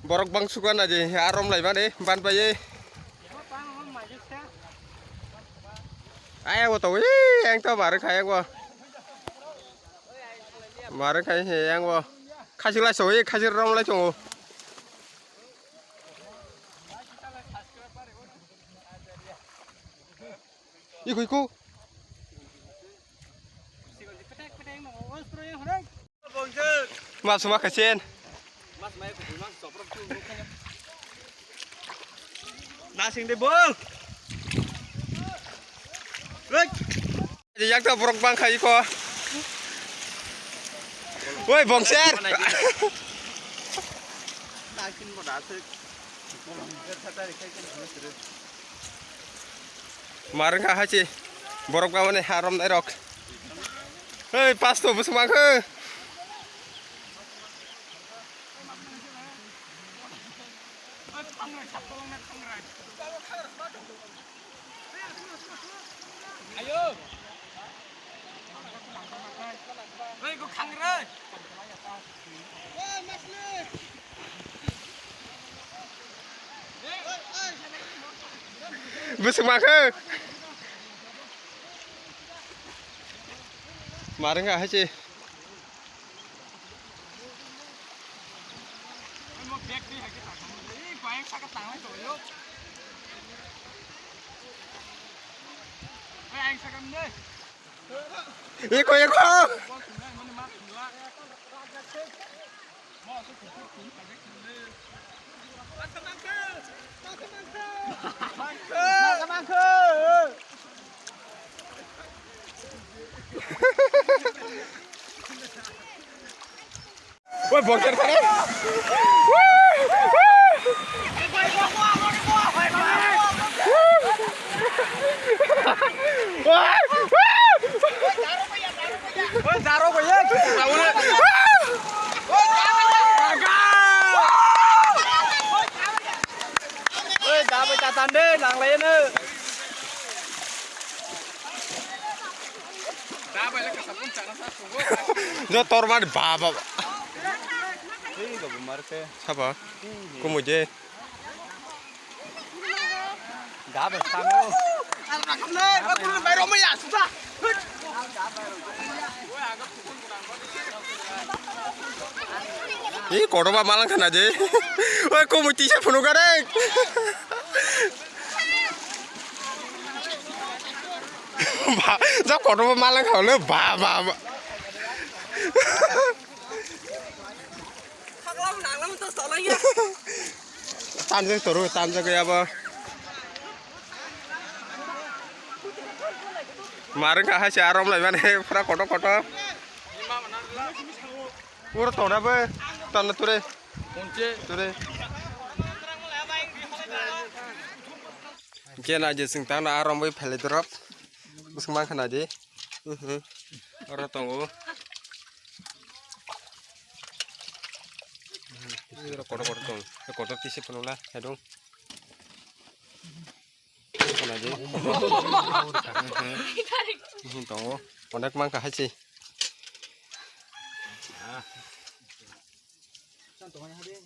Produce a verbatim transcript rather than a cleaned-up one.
Borok bang suka na je, arom lai bani, ban pai. Ayang bo to, ayang to mar khai ayang bo. Mar khai he ayang bo. Khasi lai so, khasi rom lai so. Iko, iko. Mas ma kachen. Nasing de bol. Yak ta borok bang khai ko. Woi bongser. Marwng kha hai se borok ba mani ha romnai rok. Hei, pasto bwswk mang khe. Ayo. Hei, go khangrai. Bwswk mang khe. Marwng kha hai se. Eko, eko. Oi, bongker thare. Oi, da bai ta tan de, nang lai ne. Jo tormani ba, ba, ba. Sabo. Kumuje. Ih, kodoba malang khana je. Oi, kumui tisa phunu gare. Ba, ja kodoba malang khana ba, ba, ba. Tanjak toru, tanjak ya ba. Marwng kha hai se arom lai mane, pura kotor kotor. Pura tona be, tona ture. Ture. Kena je sing tana arom bai phele drop. Bwswk mang khana di. Oro tongo. Oro kotor kotor tongo. Kotor tisi phunukla, haidung. Khana di. Tongo. Onek mang kha hai se.